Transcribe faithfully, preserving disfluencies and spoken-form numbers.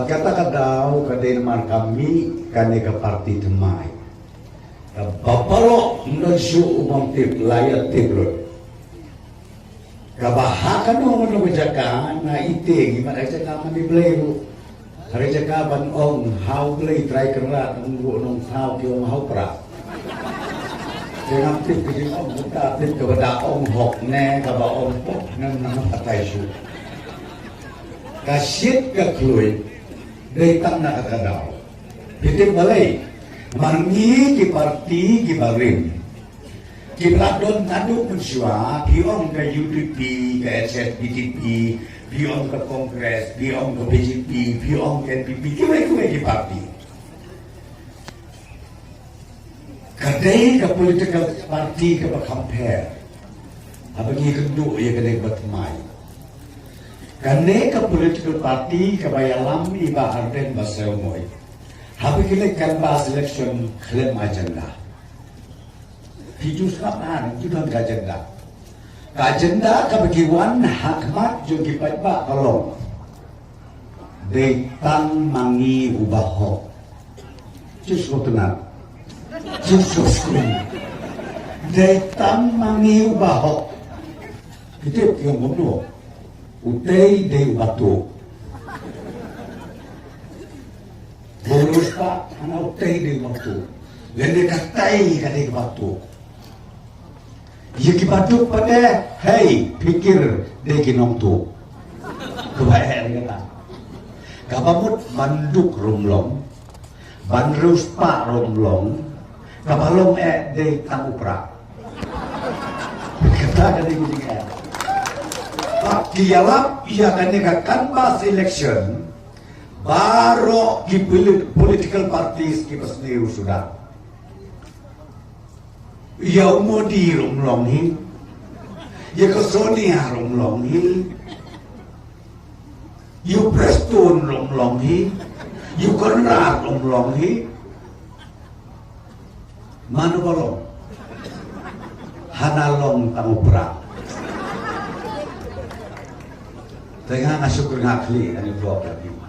Kata ka daw ka dei namar ka mih kane ka parti thymmai. Kaba baroh ym don shuh u bym tip, la ïa tip lut. Kaba ha kano kano ka jaka na ite ngi mad ha jaka mane Blei ruh. Ha ka jaka ban ong ha U Blei Trai Kynrad, ong ruh Nongthaw ki ong ha U Prah. Te ngam tip ka jingong, kumta tip kaba da ong hok ne kaba ong pok ne, ngam batai shuh. Ka shit ka khluit dei tang na kata ka daw. Phi tip balei? Namar ngi ki parti kiba rim, kiba la don naduh mynshuwa, phi ong ka U D P, ka H S P D P, phi ong ka Congress, phi ong ka B J P, phi ong ka N P P, kiwei kiwei ki parti. Ka dei ka political party kaba kham pher. Haba ngi kynduh ïa kane kaba thymmai, kane ka political party kaba ïalam i Bah Ardent Basaiawmoit, haba ki leit canvass election khlem agenda. Phi ju sngap, ha, ju don ka agenda. Ka agenda kaba ki wan ha khmat jong ki paidbah ka long: Dei tang ma ngi uba hok. Shu sngewtynnat. Shu sngewtynnat. Dei tang ma ngi uba hok. Phi tip ki ong kumno? Utei dei uba tuh. Ba u riewspah, hana, utei dei uba tuh. Lane katei ka dei kaba tuh. Ïa kiba duk pat de, hei, pyrkhat, dei ki nongtuh. Kaba eh ri kata. Kaba mut ban duk ruh ym long, ban riewspah ruh ym long, kaba long eh dei tang u Prah. Kata ka dei ka jingeh. Bad ki ïalap ïa kane ka canvass election, baroh ki polit-, political parties kiba sniew suda. Ïa u Modi ruh ym long hi. Ïa ka Sonia ruh ym long hi. Ïa u Prestone ruh ym long hi. Ïa u Conrad ruh ym long hi. Mano ba long? Hana, long tang u Prah. Te nga nga shu kyrngah khlieh, ani vlog lagi ma.